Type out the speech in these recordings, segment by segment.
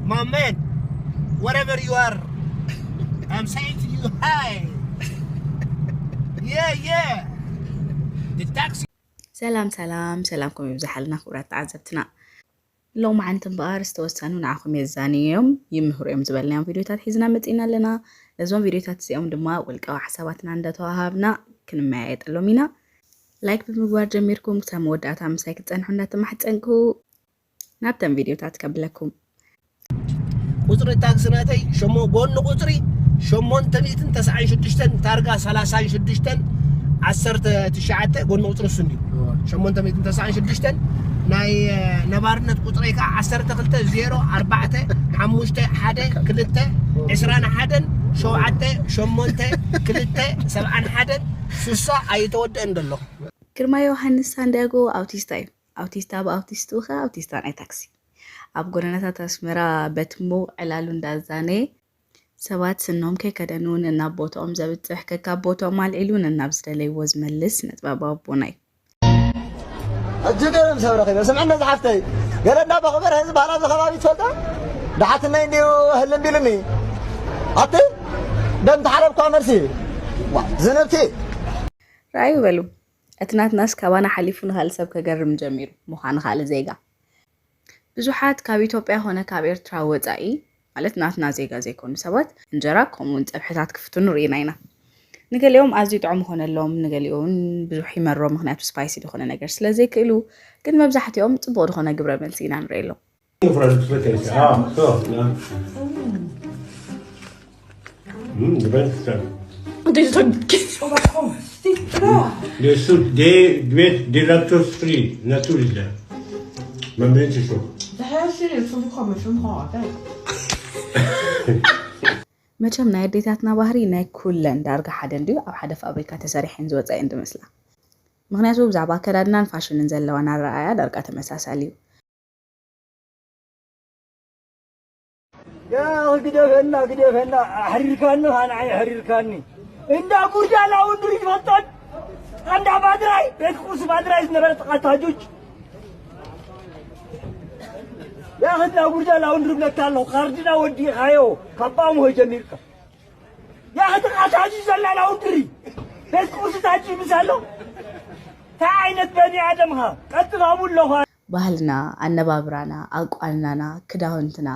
My man, wherever you are, I'm saying to you, hi. Yeah, yeah. The taxi. ሰላም ሰላም ሰላምኩም ይብዛሓልና ክቡራት ተዓዘብትና። ሎማዓንቲ እምበኣር ዝተወሰኑ ንዓኹም የዛንዮም ይምህሩ እዮም ዝበልናዮም ቪድዮታት ሒዝና መፂና ኣለና። ነዞም ቪድዮታት እዚኦም ድማ ውልቃዊ ሓሳባትና እንዳተዋሃብና ክንመያየጠሎም ኢና። ላይክ ብምግባር ጀሚርኩም ክሳብ መወዳእታ ምሳይ ክትፀንሑ እንዳተማሕፀንኩ ናብተን ቪድዮታት ከብለኩም። ቁፅሪ ታክሲ ናተይ ሸሞ ጎኒ ቁፅሪ ሸሞንተ ሚእትን ተስዓን ሽዱሽተን ታርጋ ሰላሳን ሽዱሽተን ዓሰርተ ትሽዓተ ጎኒ ቁፅሪ እሱ እንድዩ። ሸሞንተ ሚእትን ተስዓን ሽዱሽተን ናይ ነባርነት ቁፅረይ ከዓ ዓሰርተ ክልተ ዜሮ ኣርባዕተ ሓሙሽተ ሓደ ክልተ ዕስራን ሓደን ሸውዓተ ሸሞንተ ክልተ ሰብዓን ሓደን ስሳ ኣይተወደአን ደለኹ። ግርማ ዮሃንስ ሳንዲያጎ ኣውቲስታ እዩ። ኣውቲስታ ብኣውቲስትኡ ከ ኣውቲስታ ናይ ታክሲ። ኣብ ጎደናታት ኣስመራ በቲ ምውዕ ዕላሉ እንዳዛነየ ሰባት ስኖም ከይከደኑ ነናብ ቦትኦም ዘብጽሕ ከካብ ቦትኦም ኣልዒሉ ነናብ ዝደለይዎ ዝመልስ ስነጥበባዊ ኣቦና እዩ። ሕጂ ገለ ምስ ረኺበ ስምዕና ዝሓፍተይ ገለ እንዳ በኹበር ህዝቢ ባህላ ኣብዚ ከባቢ ትፈልጦ ድሓትነይ እንዲዩ ህልም ቢልኒ ኣቲ ደም ተሓረብኳ መልሲ ዋ ዝንብቲ ርኣዩ በሉ እቲ ናትናስ ካባና ሓሊፉ ንኻልእ ሰብ ከገርም ጀሚሩ ምዃኑ ካልእ ዜጋ ብዙሓት ካብ ኢትዮጵያ ኾነ ካብ ኤርትራ ወፃኢ ማለት ናትና ዜጋ ዘይኮኑ ሰባት እንጀራ ከምኡውን ፀብሕታት ክፍትኑ ርኢና ኢና። ንገሊኦም ኣዝዩ ጥዑም ይኾነሎም፣ ንገሊኡ እውን ብዙሕ ይመሮ፣ ምክንያቱ ስፓይሲ ዝኾነ ነገር ስለ ዘይክእሉ። ግን መብዛሕትኦም ፅቡቕ ዝኾነ ግብረ መልሲ ኢና ንርእየሎም። Io fra le sue teste. Ah, so, no. Mm, the best stuff. Dit is toch kies op het gewoon. Stiet eraf. They should, they make the lactose free, naturally. Maar mensen zo. De hele serie is van komen van hard. መቸም ናይ ኣዴታትና ባህሪ ናይ ኩለን ዳርጋ ሓደ እንድዩ። ኣብ ሓደ ፋብሪካ ተሰሪሐን ዝወፃ እየን ዝመስላ። ምክንያቱ ብዛዕባ ኣከዳድናን ፋሽንን ዘለዋን ኣረኣያ ዳርጋ ተመሳሳሊ እዩ። ያኺ ግደፈና ግደፈና ኣሕሪርካኒ ኻኣ ንዓይ ኣሕሪርካኒ እንዳ ጉርጃ ላውንድሪ ይፈልጦን ኣንዳ ባድራይ ቤት ቁርሲ ባድራይ ዝነበረ ጥቓ ታጁጅ ያኺ እንዳ ጉርጃ ላውንድሪ ብለካ ኣለኹ ካርድና ወዲእኻዮ ካብ ጳጉሜ ጀሚርካ ያኺ ጥቓ ታጁጅ ዘላ ላውንድሪ ቤት ቁርሲ ታጁጅ ምስ ኣሎ እንታይ ዓይነት በኒ ኣደም ኢኻ ቀጥታሙ ኣለኹ ባህልና፣ ኣነባብራና፣ ኣቋንናና፣ ክዳውንትና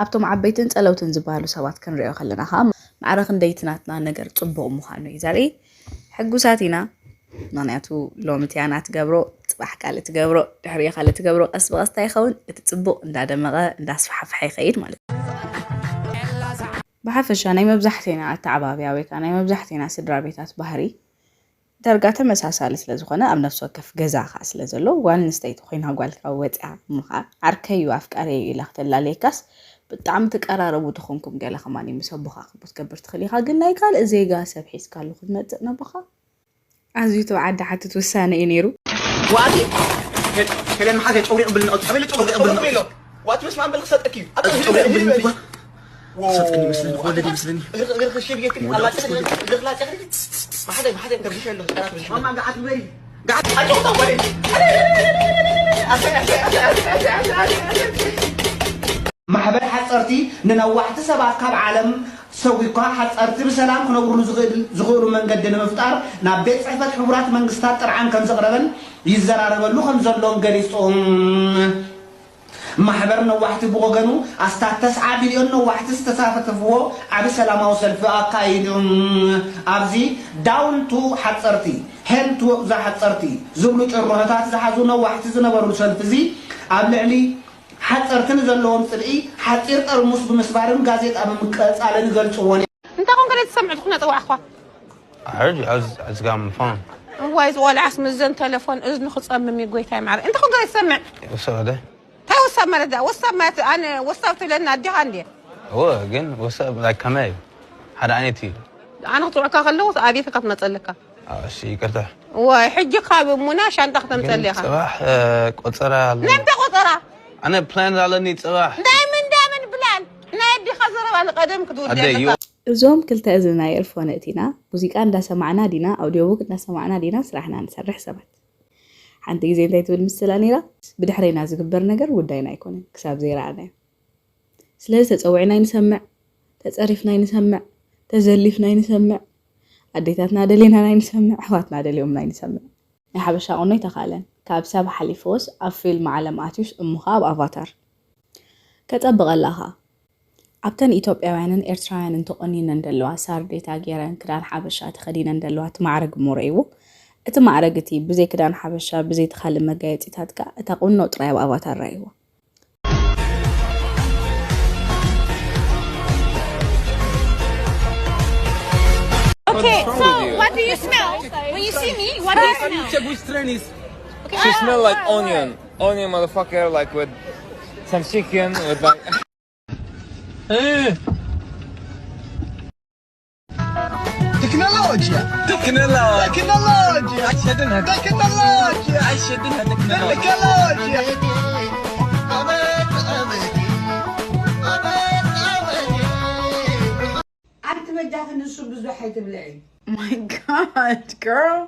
ኣብቶም ዓበይትን ጸለውትን ዝበሃሉ ሰባት ክንሪኦ ከለና ከኣ ማዕረ ክንደይ እቲ ናትና ነገር ጽቡቕ ምዃኑ እዩ ዘርኢ። ሕጉሳት ኢና፣ ምኽንያቱ ሎሚ እቲኣ ናትገብሮ ጽባሕ ካልእ ትገብሮ፣ ድሕሪኡ ካልእ ትገብሮ፣ ቀስ ብቐስ እንታይ ይኸውን እቲ ጽቡቕ እንዳደመቐ እንዳስፋሕፍሐ ይኸይድ ማለት እዩ። ብሓፈሻ ናይ መብዛሕቴና ኣተዓባብያ ወይ ከኣ ናይ መብዛሕቴና ስድራ ቤታት ባህሪ ዳርጋ ተመሳሳሊ ስለ ዝኾነ ኣብ ነፍሲ ወከፍ ገዛ ከኣ ስለ ዘሎ ጓል ኣንስተይቲ ኮይና ጓልካ ወፅያ እሞ ከኣ ዓርከይ እዩ ኣፍቃረይ እዩ ኢላ ክተላለየካስ ብጣዕሚ ትቀራረቡ ተኾንኩም ገለ ከማን ምስ ኣቦኻ ክቡ ትገብር ትኽእል ኢኻ ግን ናይ ካልእ ዜጋ ሰብ ሒዝካሉ ክትመፅእ ነቦኻ ኣዝዩ ተባዓዲ ሓትት ውሳነ እዩ ነይሩ። ዋቲ ከለና ሓዘ ጨውሪ ቅብል ነቅጥ ኣበለ ጨውሪ ቅብል ነቅጥ ዋቲ መስማን በል ክሰጠክ እዩ ኣብ ጨውሪ ቅብል ነቅጥ ሰጥክኒ መስለኒ ክወለድ ይመስለኒ ማሕበር ሓፀርቲ ንነዋሕቲ ሰባት ካብ ዓለም ሰጒግኳ ሓፀርቲ ብሰላም ክነብሩሉ ዝኽእሉ መንገዲ ንምፍጣር ናብ ቤት ፅሕፈት ሕቡራት መንግስታት ጥርዓን ከምዘቕረበን ይዘራረበሉ ከምዘሎን ገሊፁ። ማሕበር ነዋሕቲ ብወገኑ ኣስታት ተስዓ ሚልዮን ነዋሕቲ ዝተሳተፍዎ ዓቢ ሰላማዊ ሰልፊ ኣካይዱ። ኣብዚ ዳውን ቱ ሓፀርቲ፣ ሄል ቱ ወቕዛ ሓፀርቲ ዝብሉ ጭርሖታት ዝሓዙ ነዋሕቲ ዝነበሩሉ ሰልፊ እዚ ኣብ ልዕሊ ሓፀርቲ ንዘለዎም ፅልኢ ሓፂር ጠርሙስ ብምስባርን ጋዜጣ ብምቅፃልን ይገልፅዎ ነይሮም። እንታይ ኮንካ ዘይትሰምዕ ትኹነ ፅዋዕኳ? I heard you. I was, I just got on the phone. እዋይ ዝቆልዓስ ምዘን ተለፎን እዝኑ ክፀምም እዩ ጎይታይ ማዕረ እንታይ ኮንካ ዘይትሰምዕ? What's up, there? እንታይ ወሳብ ማለት ዳ ወሳብ ማለት ኣነ ወሳብ ትብለና ኣዴኻ እንድየ What? Again? What's up? Like, come here. ሓደ ዓይነት እዩ ኣነ ክትውዕካ ከለዉ ኣቤትካ ትመፀልካ እሺ ይቅርታ ወይ ሕጂ ካብ ሙና ሻንጣ ክተምፀል ኢኻ ፅባሕ ቆፀራ ኣሎ ነምተ ቆፀራ ኣነ ፕላን ኣለኒ ፅባሕ እንታይ ምን እንዳምን ብላን ናይ ኣዴኻ ዘረባ ንቀደም ክትውድያ ኣደይ ኣለካ እዞም ክልተ እዝና የእርፎ ነእቲና ሙዚቃ እንዳሰማዕና ዲና ኣውዲዮ ቡክ እንዳሰማዕና ዲና ስራሕና ንሰርሕ ሰባት ሓንቲ ግዜ እንታይ ትብል ምስላ ነይራ ብድሕረይና ዝግበር ነገር ጉዳይና ኣይኮነን ክሳብ ዘይረኣናዮ ስለዚ ተጸዊዕና ኣይንሰምዕ፣ ተጸሪፍና ኣይንሰምዕ፣ ተዘሊፍና ኣይንሰምዕ፣ ኣዴታትና ደልየናን ኣይንሰምዕ፣ ኣሕዋትና ደልዮምና ኣይንሰምዕ። ናይ ሓበሻ ቁኖ ኣይተኻለን። ካብ ሰብ ሓሊፉስ ኣብ ፊልም ዓለም ኣትዩስ እሞ ኸኣ ኣብ ኣቫታር። ከጸብቐላኻ። ኣብተን ኢትዮጵያውያንን ኤርትራውያንን ተቆኒነን ዘለዋ ሳርዴታ ገይረን ክዳን ሓበሻ ተኸዲነን ዘለዋ እቲ ማዕረግ እሞ ረእይዎ። እቲ ማዕረግ እቲ ብዘይ ክዳን ሓበሻ፣ ብዘይ እቲ ካልእ መጋየጺታት ከኣ እታ ቁኖ ጥራይ ኣብ ኣቫታር ረእይዎ። Okay, so what do you smell? When you see me, what do you smell? Check which train is. Okay, she smell like onion. Onion motherfucker, like with some chicken, with like. Technology. Technology. Technology. Technology. Technology. ኣንቲ በጃኺ ንሱ ብዙሕ ኣይትብልዒ። My God, girl.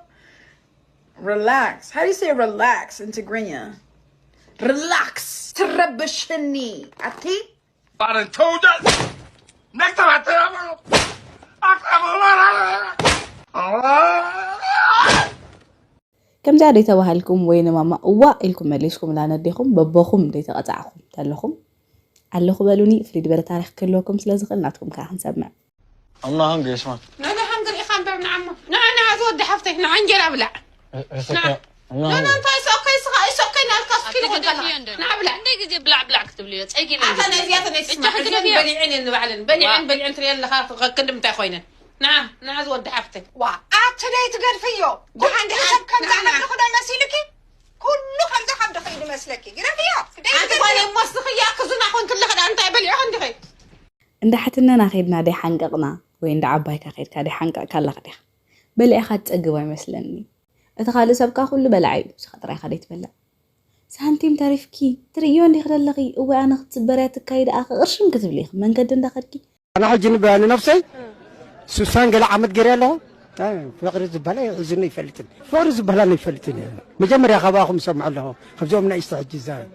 Relax. How do you say relax in Tigrinya? Relax. ትረብሽኒ ኣቲ Barın tövden. Ne kadar telefonu. ከምዚኣ ደይተባሃልኩም ወይ ንማማ እዋእ ኢልኩም መሊስኩምላ ነዴኹም በቦኹም ደይተቐጻዕኹም ተለኹም ኣለኹ በሉኒ። ፍልይ ዝበለ ታሪኽ ክህልወኩም ስለ ዝኽእል ናትኩም ከኣ ክንሰምዕ። I'm not hungry, it's fine. ንዓይ ሃንግር ኢኻ እምበር ንዓሞ ንዓ ንዓ ዝወዲ ሓፍተይ ንዓ እንጀራ ብላዕ It's okay. I'm not ንዓና hungry. እንታይ ስኦከይ ስኻ ይስኦከይ ናልካ ስኪ ንኽንከለኻ ንዓ ብላዕ ክንደይ ግዜ ብላዕ ብላዕ ክትብልዮ ጸጊበ ኣታ ነዚኣተን ኣይትስማዕ እዚን በሊዐን እየን ንባዕለን በሊዐን በሊዐን ትሪአን ኣለኻ ክቅድም እንታይ ኮይነን ንዓ ንዓ ዝወዲ ሓፍተይ ዋ ኣቲ ደይ ትገድፍዮ ደሓን ደሓን ሰብ ከምዛ ከለኹ ዶ መሲሉኪ ኩሉ ከምዛ ካብ ድኽኢድ መስለኪ ግደፍዮ ኣንቲ ጓል እሞ ስኽያ ክዝና ኮንክለኺ ዳ እንታይ በሊዕኺ እንዲኺ እንዳ ሓትነና ኸይድና ደይ ሓንቀቕና ወይ እንዳ ዓባይካ ኸይድካ ደይ ሓንቀቕካ ኣለኻ ዲኻ? በሊዕኻ ትጸግብ ኣይመስለኒ። እቲ ካልእ ሰብካ ኩሉ በላዒ እዩ፣ ንስኻ ጥራይ ኢኻ ደይትበልዕ። ሳንቲም ተሪፍኪ ትርእዮ እንዲኺ ደለኺ፣ እዋይ ኣነ ክትጽበርያ ትካይ ደኣ ክቕርሽም ክትብሊ ኢኺ መንገዲ እንዳኸድኪ። ኣነ ሕጂ ንብ- ንነብሰይ ሱሳን ገለ ዓመት ገይረ ኣለኹ። ፍቕሪ ዝበሃል ኣይሕዝኒ ይፈልጥን ፍቕሪ ዝበሃል ኣይፈልጥን እየ። መጀመርያ ካባኹም ሰምዐ ኣለኹ። ካብዚኦም ናይ እስተ ሕጂ ይዛረብ።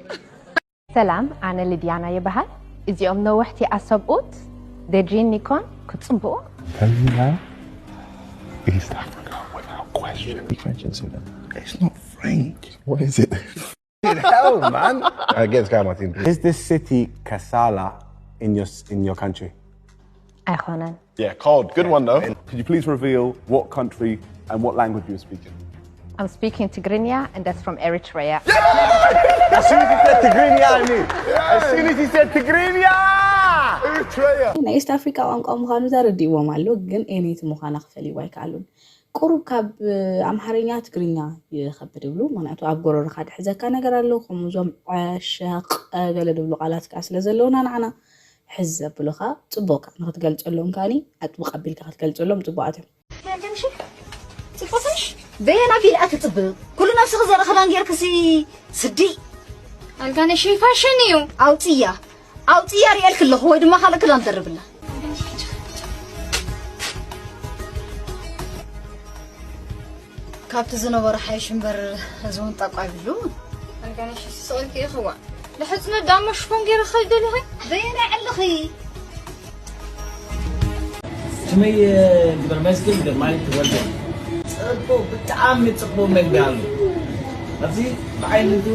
ሰላም፣ ኣነ ልድያና ይበሃል። እዚኦም ነዋሕቲ ኣሰብኡት ዴድሪን ኒኮን ክጽብቑ። Tell me now, East Africa without question. French and say that. It's not French. What is it? Hell, man. I get this guy, Martin. Is this city Kasala in your in your country? ኣይኮነን። Yeah, cold. Good one though. Could you please reveal what country and what language you were speaking? I'm speaking Tigrinya and that's from Eritrea. As soon as he said Tigrinya, I knew. As soon as he said Tigrinya! Eritrea! ናይ ኢስት ኣፍሪካ ቋንቋ ምዃኑ ተረዲእዎም ኣሎ፣ ግን ኤኔቲ ምዃና ክፈልይዎ ኣይከኣሉን። ቁሩብ ካብ ኣምሓርኛ ትግርኛ ይኸብድ ይብሉ፣ ምክንያቱ ኣብ ጎረሮኻ ድሕዘካ ነገር ኣሎ፣ ከምኡ እዞም ዐሸቕ ገለ ዝብሉ ቃላት ከዓ ስለ ዘለውና ንዓና ሕዝ ዘብሉኻ ጽቡቕ ንክትገልጸሎም ከኣኒ ኣጥብቕ ኣቢልካ ክትገልጸሎም ጽቡቓት እዮም። ጽቡቕሽ በየና ፊልኣ ትጽብቕ ኩሉ ነብስኺ ዘርኢ ክዳን ጌርክሲ ስዲ ኣልጋነሽ ፋሽን እዩ ኣውጽያ ኣውጽያ ሪኤልክ ኣለኹ ወይ ድማ ካልእ ክዳን ደርብላ ካብቲ ዝነበሮ ሓይሽ እምበር እዚ እውን ጠቋቢሉ ኣልጋነሽ ስቕልኪ ኢኽዋ ንሕፅነት ዳሞ ሽፎን ገይረ ክኸይድ ደሊኺ በየናይ ዓለኺ ስመይ ግብረ መስቀል ግርማይ ተወልደ። ጽቡቅ ብጣዕሚ ጽቡቅ መግቢ ኣሎ። ኣብዚ ብዓይነቱ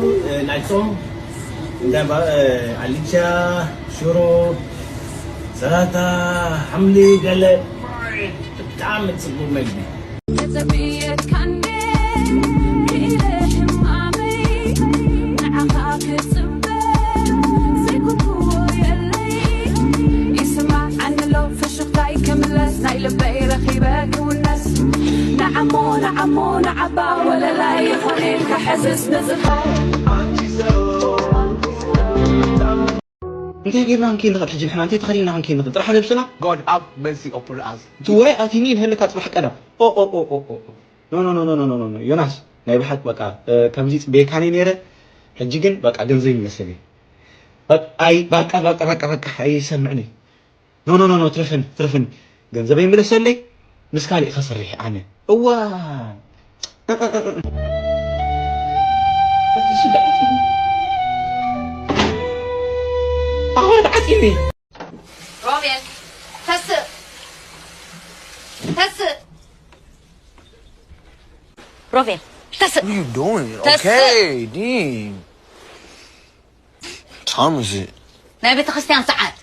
ናይ ጾም እንዳ ኣልቻ ሽሮ ሰላጣ ሓምሊ ገለ ብጣዕሚ ጽቡቅ መግቢ። እንታይ ጌርና ክንከይድ ንኽእል ሕጂ ንሕና እንታይ ተኸዲንና ክንከይድ ንኽእል ጥራሕ ነብስና God have mercy upon us እቲ ወረ ኣቲኒ ንህልካ ጽባሕ ቀዳም ኦ ኦ ኦ ኦ ኦ ኖ ኖ ኖ ኖ ኖ ኖ ኖ ዮናስ ናይ ብሓቂ በቃ ከምዚ ጽበየካኒ ነይረ ሕጂ ግን በቃ ገንዘብ ይመስለኒ በቃ ኣይ በቃ በቃ በቃ በቃ ኣይሰምዕኒ ኖ ኖ ኖ ኖ ትረፈኒ ትረፈኒ ገንዘበይ ምለሰለይ ምስ ካሊእ ከሰርሕ ኣነ እዋ ኣዋት ዓፂኒ። ሮቤል ተስእ፣ ተስእ። ሮቤል ተስእ። What are you doing? That's Okay, dang. Time is it? ናይ ቤተ ክርስቲያን ሰዓት።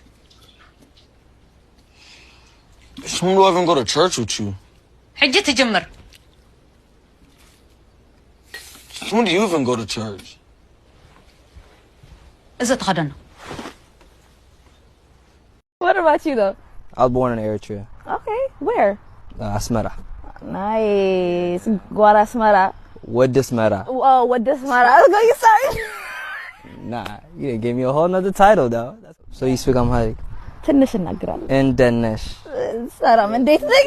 Someone do I even go to church with you? ሕጂ ትጅምር። When do you even go to church? እዚ ተኸደኖ። What about you though? I was born in Eritrea, Okay, where? uh, Asmara. Nice. ጓል ኣስመራ። What Asmara? Oh, ወዲ ኣስመራ። I was going to say. Nah, you didn't give me a whole nother title though. So you speak Amharic? ትንሽ እናገራለሁ። እንደነሽ? ሰላም፣ እንዴት ነህ?